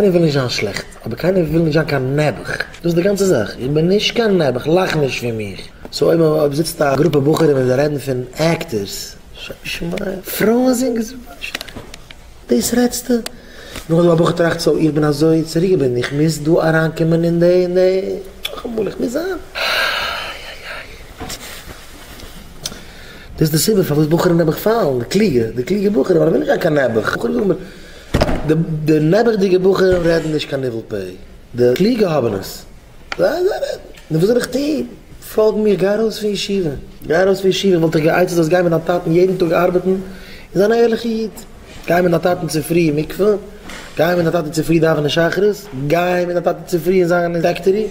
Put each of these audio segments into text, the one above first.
קיינער וויל נישט זיין שלעכט, אבער קיינער וויל נישט זיין קיין נעבעך. דאס איז די גאנצע זאך. איך בין נישט קיין נעבעך, לאך נישט פון מיך. so אויב אויב זיצט א גרופע בחורים און זיי רעדן פון actors, שם שמים, פרויען זינגערס, דאס רעדסטו? נאכדעם א בחור טראכט so איך בין אזוי צוריקגעבליבן, איך מוז דא אריינקומען אין די אין די, נאכאמאל איך מוז זיין. איי איי איי. דאס איז די סיבה פארוואס בחורים נעבעך פאלן, די קלוגע, די קלוגע בחורים, ווייל ער וויל נישט זיין קיין נעבעך. בחורים זאגן מיר, די די נעבעכדיגע בחורים רעדן נישט קיין ניבול פה, די קלוגע האבן עס, זיי זיי רעדן, נו וואס זאל איך טון? פאלג מיך, גיי ארויס פון ישיבה, גיי ארויס פון ישיבה, איך וואלט דיך גע'עצה'ט זאלסט גיין מיט דיין טאטן יעדן טאג ארבעטן און זיין א ערליכע איד, גיי מיט דיין טאטן צופרי אין מקווה, גיי מיט דיין טאטן צופרי דאווענען שחרית, גיי מיט דיין טאטן צופרי אין זיין factory,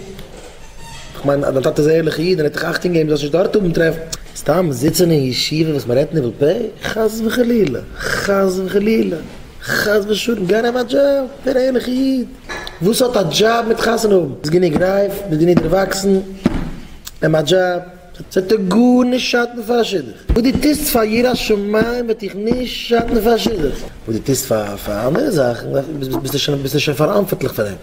כ'מיין אז דיין טאטע איז א ערליכע איד און ער וועט דיך אכטונג געבן זאלסט נישט דארט האבן טרעפן. סתם זיצן אין ישיבה וואס מ'רעדט ניבול פה? חס וחלילה! חס וחלילה! חס ושלום! גיי נעם א דזשאב! ווער א ערליכע איד! וואס האט א דזשאב מיט חתונה האבן? ביסט גענוג רייף? ביסט גענוג דערוואקסן? נעם א דזשאב! ס'וועט דיר גארנישט שאטן פאר א שידוך! וואס דו טוסט פאר יראת שמים וועט דיך נישט שאטן פאר א שידוך! וואס דו טוסט פאר פאר אנדערע זאכן ביסטו שוין ביסטו שוין פאראנטווארטליך פאר דעם!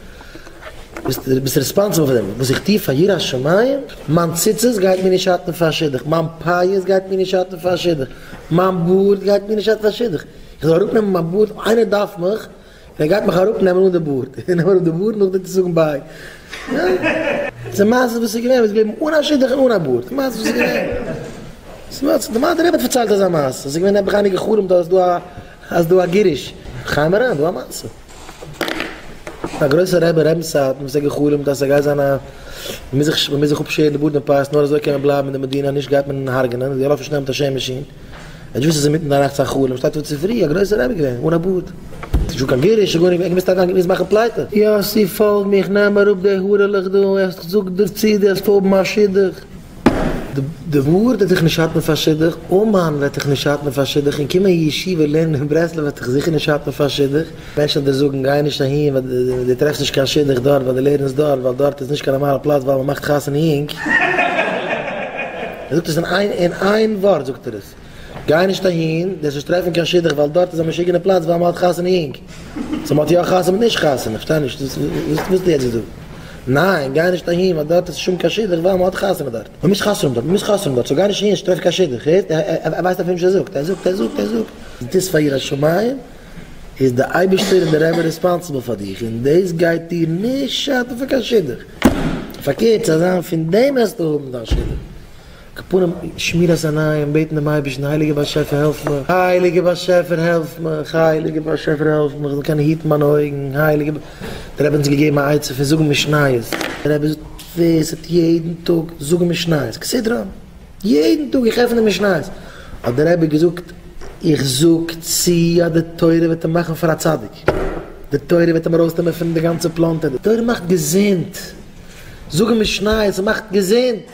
ביסט responsible פאר דעם וואס איך טו פאר יראת שמים, מיין ציצית גייט מיר נישט שאטן פאר שידוך, מיין פיאות גייט מיר נישט שאטן פאר שידוך, מיין בארד גייט מיר נישט שאטן פאר שידוך, איך זאל אראפנעמען מיין בארד, איינער דארף מיך, און ער גייט מיך אראפנעמען אן די בארד, איך נעם אראפ די בארד נאכדעם צו זאגן bye. ס'איז א מעשה וואס איז געווען, מ'איז געבליבן אן א שידוך און אן א בארד, א מעשה וואס איז געווען. די רבי האט פארציילט אזא מעשה, ס'איז געווען נעבעך איינער גע'חלומ'ט אז דא אז דא א גירוש, חיים אריין דא א מעשה. א גרויסע רבי ר' סאטמאר וואס האט גע'חלומ'ט אז ס'גייט זיין א מ'מוז זיך מ'מוז זיך אפשערן די בארד און פאות נאר אזוי קען מען בלייבן אין די מדינה נישט גייט מען הרג'נען איז געלאפן שנעל מיט א שער מאשין ער האט געוואוסט אז אינמיטן די נאכט ס'איז א חלום שטייט אויף צופרי א גרויסע רבי געווען אן א בארד ס'איז נישטא קיין גירוש גארנישט ער געמוזט אריין געמוזט מאכן פליטה. יאסי פאלג מיך נעם אראפ די הארעלעך דא איך זאג דיר צו דו וועסט האבן א שידוך. די בארד וועט דיך נישט שאטן פאר שידוך, אומאן וועט דיך נישט שאטן פאר שידוך, און קומען אין ישיבה לערנען אין ברסלב וועט דיך זיכער נישט שאטן פאר שידוך. מענטשן וועלן דיר זאגן גיי נישט אהין ווייל דו טרעפסט נישט קיין שידוך דארט ווייל דו לערנסט דארט ווייל דארט איז נישט קיין נארמאלע פלאץ ווייל מען מאכט חתונה יונג. ער זאגט עס אין איין אין איין ווארט זאגט ער עס. גיי נישט אהין, דו וועסט נישט טרעפן קיין שידוך ווייל דארט איז א משוגענע פלאץ ווייל מען האט חתונה יונג. so מען האט יא חתונה מיט נישט חתונה, כ'פארשטיי נישט וואס ווילסטו יעצט דא? ניין גיי נישט אהין ווייל דארט איז שוין קיין שידוך ווייל מען האט חתונה דארט. מען מוז חתונה האבן דארט, מען מוז חתונה האבן דארט, so גיי נישט אהין נישט טרעפן קיין שידוך, הערסט? ער ווייסט אפילו נישט וואס ער זאגט, ער זאגט, ער זאגט, ער זאגט. דו טוסט פאר יראת שמים, איז די אייבערשטער און די רבי responsible פאר דיך, און דאס גייט דיר נישט שאטן פאר קיין שידוך. פארקערט, ס'זאל זיין פון דעם וועסטו האבן דיין שידוך. כפנים, שמירת עיניים, בעטן דעם אייבערשטן, הייליגער באשעפער העלף מיך, הייליגער באשעפער העלף מיך, הייליגער באשעפער העלף מיך, איך זאל קענען היטן מיינע אויגן, הייליגער, דער רבי האט אונז געגעבן א עצה פון זאגן משניות, דער רבי זאגט ווער עס וועט יעדן טאג זאגן משניות, כסדרן, יעדן טאג איך עפן די משניות, האט דער רבי געזאגט, איך זאג צו אז די תורה וועט אים מאכן פאר א צדיק, די תורה וועט אים ארויסנעמען פון די גאנצע פלאנטער, די תורה מאכט געזונט, זאגן משניות מאכט געזונט.